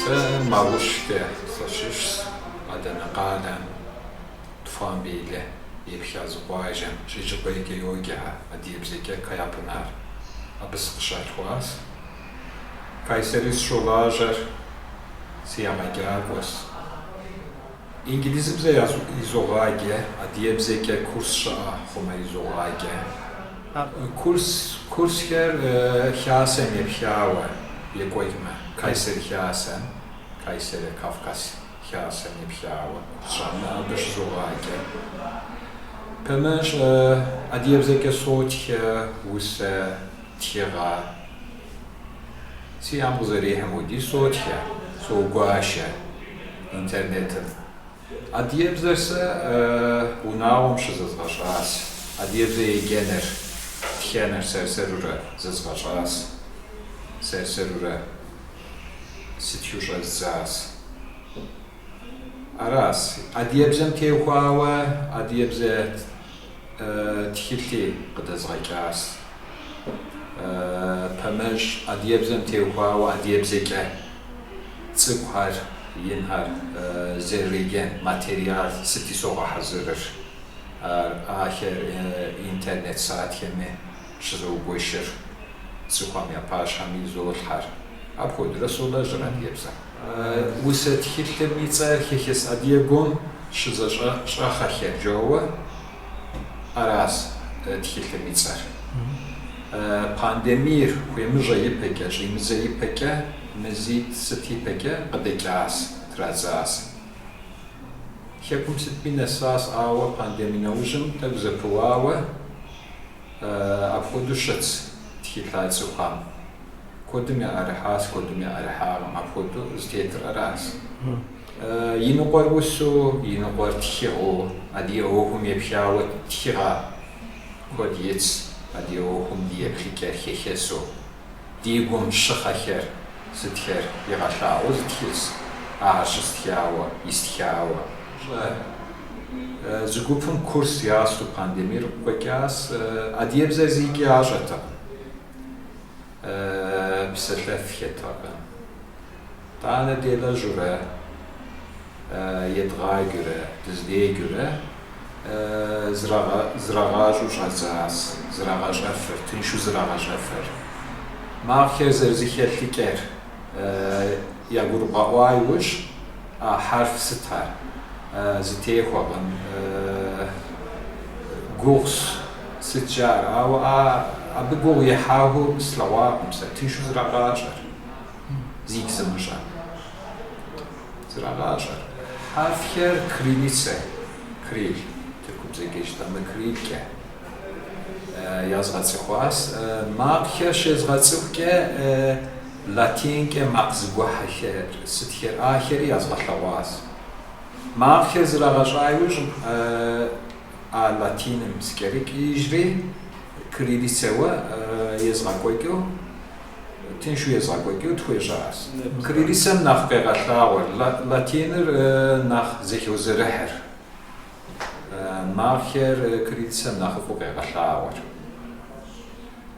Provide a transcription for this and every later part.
Сэ Марушкӏэ сащыщщ, Адэнэ къалэм, Туфанбейлы епха зы къуажэм, Щӏиджыкъуейкӏэ йоджэхэ, адыгэбзэкӏэ Каяпынар. Абы сыкъыщалъхуащ. Кайсэри сыщолажьэр, сыегъэджакӏуэщ. Инджылызыбзэ изогъаджэ, адыгэбзэкӏэ курс щыӏэ хъумэ изогъаджэ. Курс, курсхэр хасэм епхауэ екӏуэкӏмэ, Кайсэри хасэм, Кайсэри Кавказ хасэм епхауэ курс щыӏэмэ, абы щызогъаджэ. Пэмыщӏ адыгэбзэкӏэ сотхэ, усэ, тхыгъэ. Си ӏэм къызэрихьым хуэдиз сотхэ, согуашэ интернетым. Адыгэбзэр сэ унагъуэм щызэзгъэщӏащ. Адыгэбзэ еджэныр, тхэныр сэр-сэрурэ зэзгъэщӏащ, сэр-сэрурэ сытхыу щӏэздзащ. Аращ. Адыгэбзэм теухуауэ адыгэбзэ тхылъи къыдэзгъэкӏащ. Пэмыщӏ адыгэбзэм теухуауэ адыгэбзэкӏэ цӏыкӏухэр, инхэр зэреджэн материал сыти согъэхьэзырыр. Ар ахэр интернет сайтхэми щызоугуэшыр, цӏыхухэм я пащхьэми изолъхьэр. Апхуэдэурэ солэжьыр адыгэбзэм. Усэ тхылъым и цӏэр Хэхэс адыгэгум щызэщӏэхъэхэр жоуэ аращ тхылъым и цӏэр. Пандемиер хуемыжьэ ипэкӏэ, щӏимыдзэ ипэкӏэ, мазитӏ сыт ипэкӏэ къыдэкӏащ, традзащ. Хэкум сытми нэсащ, ауэ пандеми нэужьым тӏэкӏу зэпыуауэ апхуэдэу щытщ тхылъ цӏыхухэм. Куэдым яӏэрыхьащ, куэдым яӏэрыхьакъым, апхуэдэу зытетыр аращ. Иныкъуэр усэу, иныкъуэр тхыгъэу, адыгэ ӏуэхум епхауэ тхыгъэ куэд итщ, адыгэ ӏуэхум ди еплъыкӏэр хэхэсу, ди гум щыхъэхэр, сытхэр игъэлъагъуэу зы тхылъщ, ахэр щыстхауэ, истхауэ. Зы гупым курс ясту пандемиер къыкъуэкӏащ, адыгэбзэр зикӏи ящӏэтэкъым. Псэлъэфхэтэкъым. Тӏанэ делэжьурэ, едгъаджэурэ, дыздеджэурэ зрагъащӏэу щӏадзащ, зрагъэщӏэфыр, тыншу зрагъэщӏэфыр. Макъхэр зэрызэхэлъыкӏэр ягурыбгъэӏуа иужь, а хьэрф сытхэр зытехуэкъым, гугъущ. Сыт жаӏэр, ауэ абы гугъу ехьауэ слъэгъуакъым сэ, тыншу зрагъащӏэр, зикӏ зымыщӏэр. Зрагъащӏэр. Хьэрфхэр кириллицэ, кирилл, тыркубзэкӏэ жытӏэмэ кириллкӏэ язгъэцӏыхуащ. Макъхэр щезгъэцӏыхукӏэ латинкӏэ макъ зыгуэхьэхэр, сытхэр, ахэри язгъэлъэгъуащ. Макъхэр зрагъэщӏа иужь А латиным сыкӏэрыкӏыжри, кириллицэуэ езгъэкӏуэкӏыу, тыншу езгъэкӏуэкӏыу тхуежьащ. Кириллицэм нэхъ къегъэлъагъуэр, латиныр нэхъ зэхозэрыхьыр. Макъхэр кириллицэм нэхъыфӏу къегъэлъагъуэр.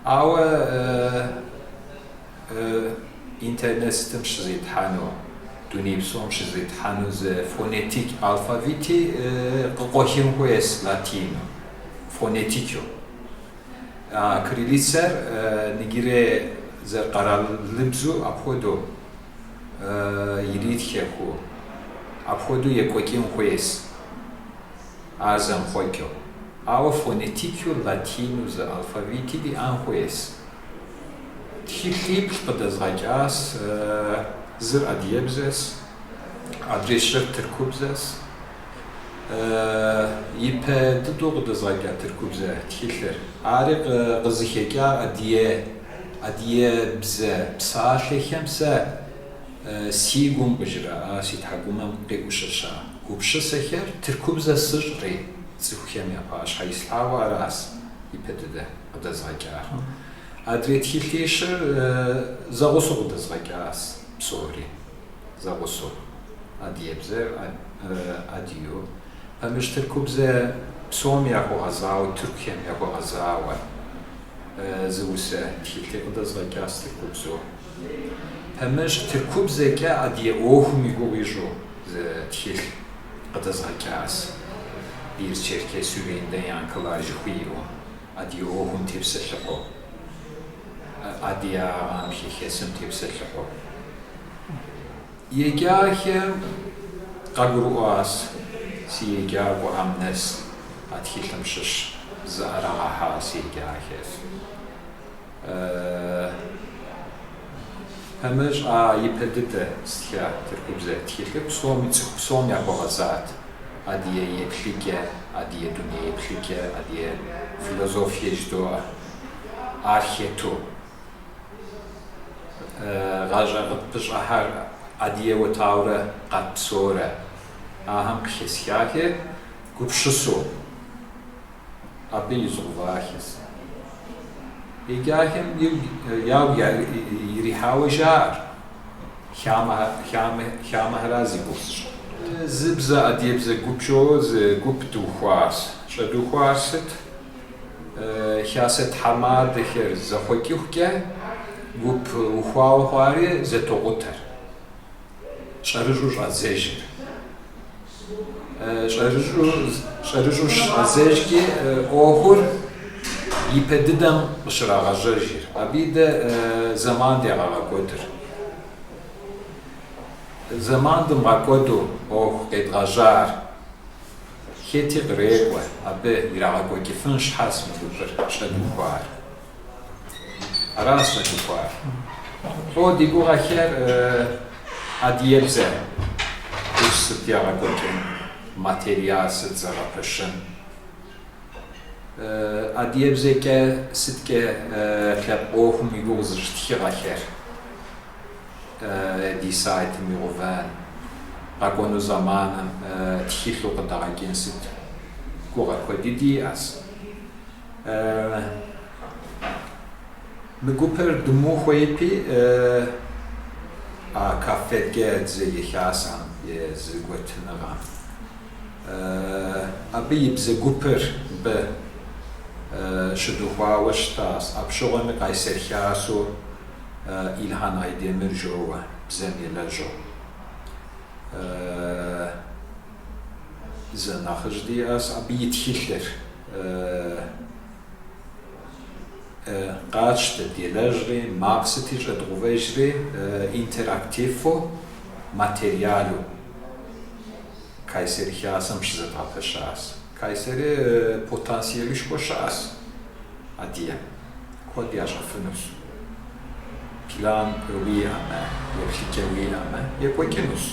Ауэ Интернет сытым щызетхьэну, дуней псом щызетхьэну зы фонетик алфавити къыкъуэхын хуейщ латину, фонетикыу. А кириллицэр ныджырей зэрыкъэралыбзэу апхуэдэу иритхэху, апхуэдэу екӏуэкӏын хуейщ, ар зэмхъуэкӏыу. Ауэ фонетикыу латину зы алфавити диӏэн хуейщ. Тхылъиплӏ къыдэзгъэкӏащ, зыр адыгэбзэщ, адрей щыр тыркубзэщ. Ипэ дыдэу къыдэзгъэкӏа тыркубзэ тхылъыр. Ари къызыхэкӏар адыгэ адыгэбзэ псалъэхэм сэ си гум къыжраӏа, си тхьэкӏумэм къиӏущэща гупсысэхэр тыркубзэ сыщӏри. цӏыхухэм я пащхьэ ислъхьауэ аращ ипэ дыдэ къыдэзгъэкӏар. Адрей тхылъищыр зэгъусэу къыдэзгъэкӏащ псори, зэгъусэу. Адыгэбзэр адыгэу. Пэмыщӏ тыркубзэ псом яхуэгъэзауэ, тыркухэм яхуэгъэзауэ зы усэ тхылъи къыдэзгъэкӏащ тыркубзэу. Пэмыщӏ тыркубзэкӏэ адыгэ ӏуэхум и гугъу ищӏу зы тхылъ къыдэзгъэкӏащ. Bir Çerkes Yüreğinde Yankılar жыхуиӏэу адыгэ ӏуэхум тепсэлъыхьу, адыгагъэм, хэхэсым тепсэлъыхьу. Еджахэм къагурыӏуащ си еджакӏуэхэм нэс а тхылъым щыщ зыӏэрагъэхьащ еджахэр. Пэмыщӏ а ипэ дыдэ стха тыркубзэ тхылъыр псоми цӏыху псом яхуэгъэзат. Адыгэ еплъыкӏэ, адыгэ дуней еплъыкӏэ, адыгэ философие жыдоӏэ. Ар хэту. Гъащӏэ къытпыщӏыхьэр адыгэуэ таурэ къэтпсэурэ ахэм къыхэсхахэр гупсысэу абы изгъэувахэщ. Еджахэм ягу ирихьауэ жаӏэр, хамэхэра зи гугъу сщӏыр. Зы бзэ адыгэбзэ гуп жоуэ зы гуп духуащ. Щӏэдухуар сыт? Хасэ тхьэмадэхэр зэхъуэкӏыхукӏэ гуп ухуауэ хъуари зэтокъутэр, щӏэрыщӏэу щӏадзэжыр. Щӏэрыщӏэу щыщӏадзэжкӏи ӏуэхур ипэ дыдэм къыщрагъэжьэжыр. Абы дэ зэман дегъэгъэкӏуэдыр. Зэман дымыгъэкӏуэду ӏуэху къедгъэжьар. Хэти кърекӏуэ, абы ирагъэкӏуэкӏыфын щхьэс мы гупыр щӏэдухуар. Аращ щӏэдухуар. Лӏо ди гугъэхэр адыгэбзэ курс сыт егъэкӏуэкӏын, материал сыт зэгъэпэщын. Адыгэбзэкӏэ сыткӏэ лъэпкъ ӏуэхум и гугъу зыщӏ тхыгъэхэр. Ди сайтым игъувэн, къэкӏуэну зэманым тхылъу къыдэгъэкӏын сыт гугъэ куэди диӏэщ. Мы гупыр дымыухуэ ипи а КАФФЕД-кӏэ дызэджэ хасэм и зэгуэтыныгъэм. Абы и бзэ гупыр мыбы щыдухуауэ щытащ. Апщыгъуэми Къайсэр хасэу Илхан Айдемыр жоуэ бзэм елэжьу. Зы нэхъыжь диӏэщ, абы и тхылъыр къатщтэ, делэжьри, макъ сыти щӏэдгъувэжри интерактиву, материалу Кайсери хасэм щызэдгъэпэщащ. Кайсери потенциалышхуэ щыӏэщ адыгэм. Куэд ящӏэфынущ. План уиӏэмэ, еплъыкӏэ уиӏэмэ, екӏуэкӏынущ.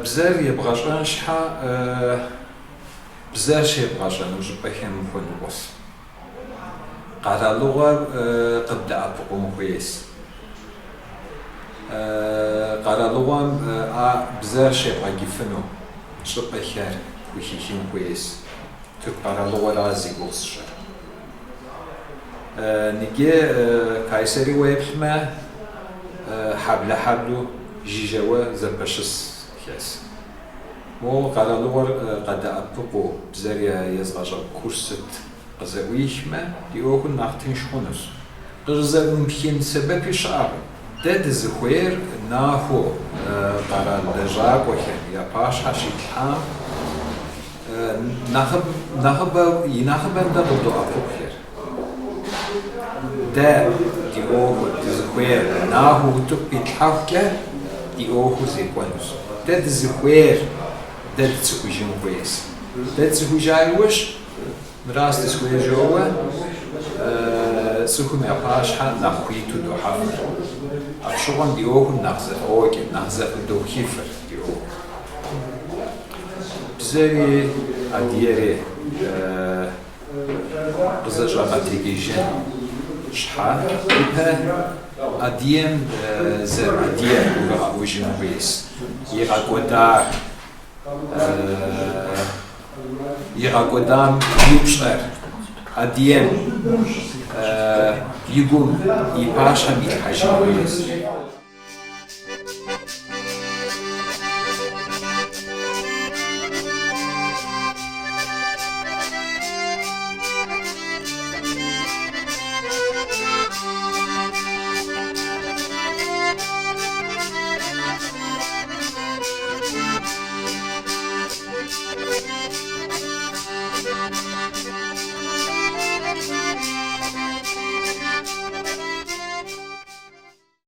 Бзэр ебгъэщӏэн щхьэ, бзэр щебгъэщӏэну щӏыпӏэхэм ухуэныкъуэщ. Къэралыгъуэр къыбдэӏэпыкъун хуейщ. Къэралыгъуэм а бзэр щебгъэджыфыну щӏыпӏэхэр хухихын хуейщ. Тырку къэралыгъуэра зи гугъу сщӏыр. Ныджы Кайсэри уеплъмэ, хьэблэ-хьэблэу жыжьэуэ зэпэщысхэщ. Мо къэралыгъуэр къадэӏэпыкъуу бзэр езыгъэщӏэ курс сыт къызэӏуихмэ, ди ӏуэхур нэхъ тынш хъунущ. Къыщӏызэӏумыхын сэбэпи щыӏэкъым. Дэ дызыхуейр нахуэу къэрал лэжьакӏуэхэм я пащхьэ щитлъхьам нэхъыбэу и нэхъыбэм дэ къыддоӏэпыкъухэр. Дэ ди ӏуэхур дызыхуейр нахуэу утыку къитлъхьэхукӏэ ди ӏуэхур зекӏуэнущ. Дэ дызыхуейр дэ дцӏыхужын хуейщ. Дэ тцӏыхужа иужь Мыращ дызыхуейр жоуэ цӏыхум я пащхьэ нэхъ хуиту дохьэфыр. Апщыгъуэм ди ӏуэхур нэхъ зэфӏокӏыр, нэхъ зэфӏыдохыфыр ди ӏуэхур. Бзэри адыгэри къызэщӏэгъэтэджыжын щхьэ ипэ адыгэм зэрыадыгэр гурыгъэӏуэжын хуейщ. Игъэкӏуэдар. Игъэкӏуэдам и пщӏэр Адыгэм и гум и пащхьэм илъхьэжын хуейщ.